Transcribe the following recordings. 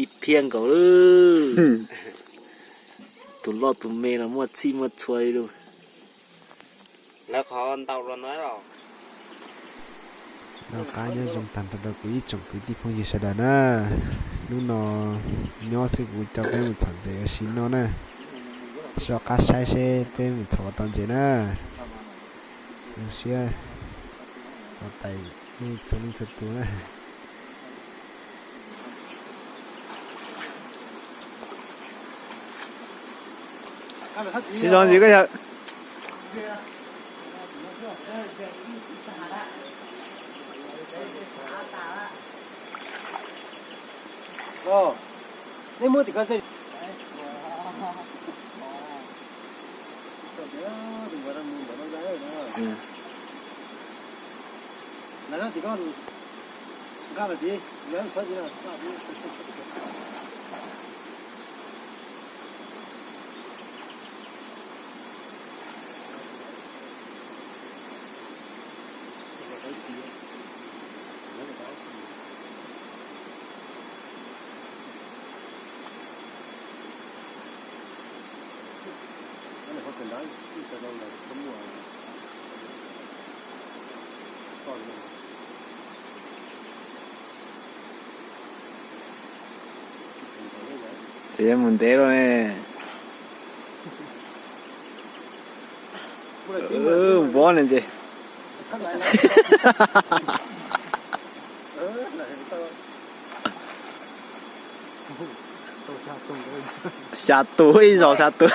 Ib phiab nkaus, tus loj tus me los muaj txhij muaj txhua li lawm. Lawv qhov ntau los no los. Noj qab nyob zoo tag nrho rau kuv ib tsoom kwv tij phooj ywg sawv daws na. Hnub no nyob xwb kuv coj peb mus txhom ntses ua si noj na. Soj qab saib seb peb mus txhom tau ntses na. Zoo siab txov tais nej txhua leej txhua tus na. Sib zov ntsis koj yawg. Nej muab tim ko xwb. Lawv no tim ko, nqa los tim, lawv txhob tim. Ces yuav mus ntev lawm ne. Vov ne ntses. Xya tus ib zaug xya tus.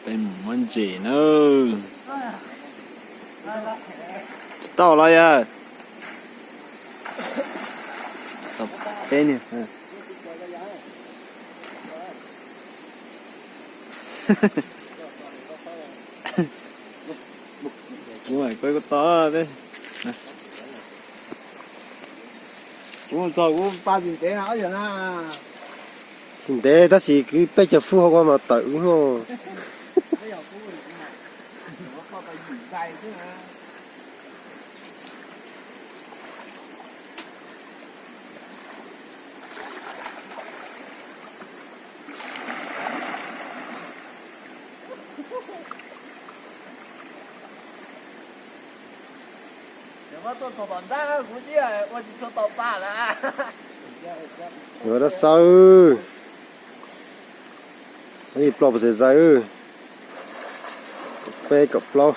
Peb mus muab ntses na. Tsis tau los yawg. Peb niag. Kuv kuv to, kuv txog kuv pa tsis ntev na, ob yawg na. Tsis ntev tab sis kwv peb caug fub hauv ko mas tawm wb. Yuav dab xawb. Ib ploj puas txawm zaws. Kaum peb kaum plaub.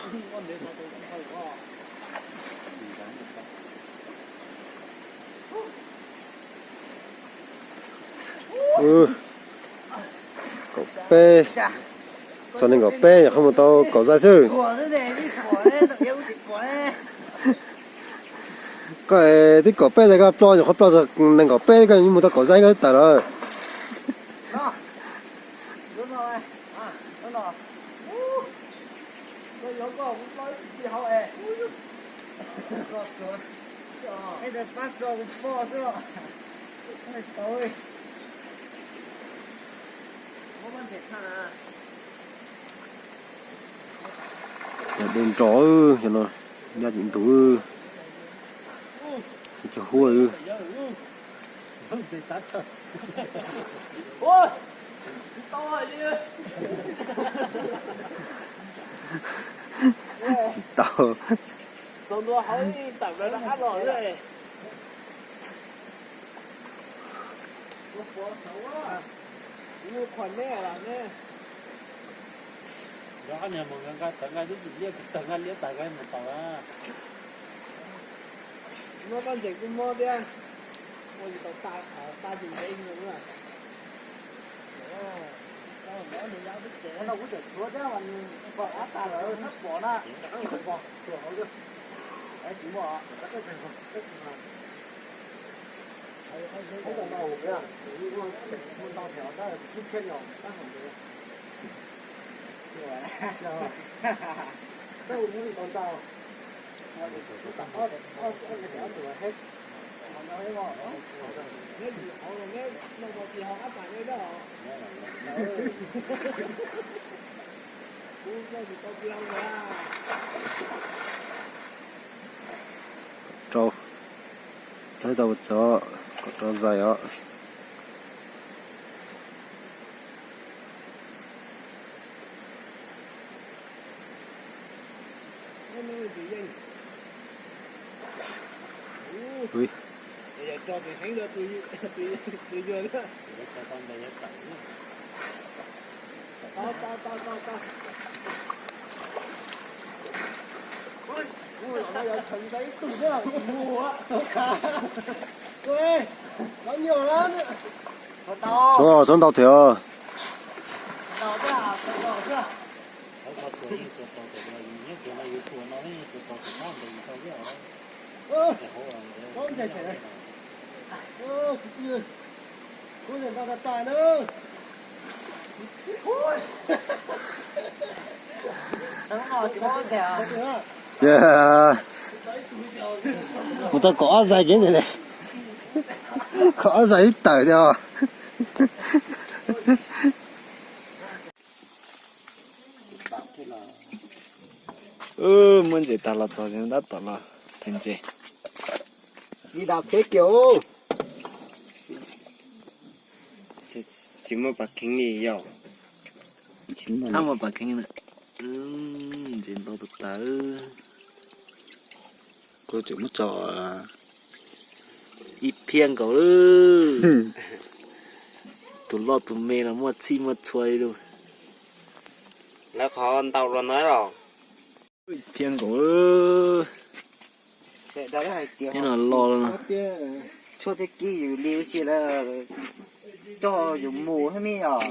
Kaum peb, txog nees nkaum peb nyuam qhuav mus tau kaum zais xwb. Koj twb kaum peb zais koj ploj nyuam qhuav ploj txog nees nkaum peb koj mus tau kaum zais koj twb tawm lawm. Dej nrog, cov no ya tim ntug, xav cog huab. Tsis tau. Muab pob ntseg kuj mob thiab. Ua tsis tau ta, ta tsis ntev li. No kuv tseem tshuav thiab mas nws pom qab tas lawm sab pom na. Tsis muaj. Muaj ntau thiab, tab sis tsib txhiab nyuam tab sis. Rau, saib tau txog kom rau zais os. Ui. Txhob, txhob ntau thiab. Mus tau kom ob zais kev ntawm li, kom ob zais ib tawm thiab os. Muab ntses tag los txog tab tom los pheej ntses. Ib dab peb kiag. Tsis muaj pas kheev li yog. Tsis muaj pas kheev na. Ntses ntau tas tas. Kuv tseem muab tso ib phiab nkaus. Tus loj tus me los muaj txhij muaj txhua li lawm. Lawv qhov ntau los no los. Ib phiab nkaus. Ib no los. Tshuaj thiab kib yus li ua si lawm, coj yus mus thiab ne yom.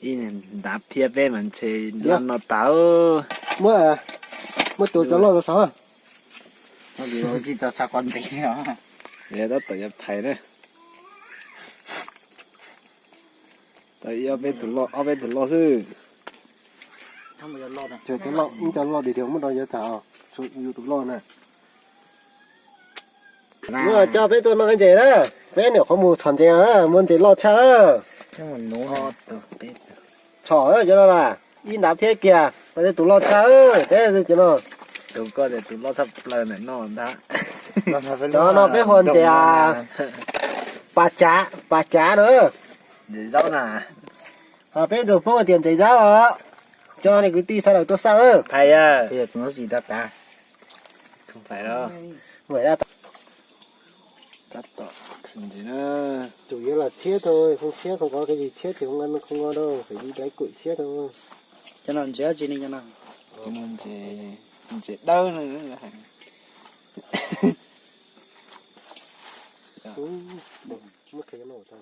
Ib ntav phiab peb mas ntshe loj no tas. Muab, muab tua cov loj rau saud. Tsis tau xa qhov ntsev os. Yog tab tom yuav phais na. Tau ib ob peb tus loj, ob peb tus loj xwb. Ib co loj dhia dhia muab rau yav tas, yus tus loj na. Muab coj peb tuaj noj ntses na, peb nyuam qhuav mus txhom ntses na, muaj ntses loj tshaj. Txhom cov no las, ib ntav phiab kiag, peb tus loj tshaj, peb cov no. Tus koj tias tus loj tshaj plaws ntawm no ntag. Cov no peb hu ua ntses pas cav, pas cav na. Ntses zaub na. Ho peb tus phooj tias ntses zaub os. Cov nej kwv tij sawv daws tuaj xauj. Phais yawg. Tus no tsis tau tas. Phais los. Tab tom kheev ntses na. Tus yuav los tshiab tau, tshiab tau nqos, tshiab ces nqos rau, yus dai kuj tshiab tau. Cov no ntses dab tsi ne cov no? Cov no ntses, ntses dawb no. Muab qhia cov no tau.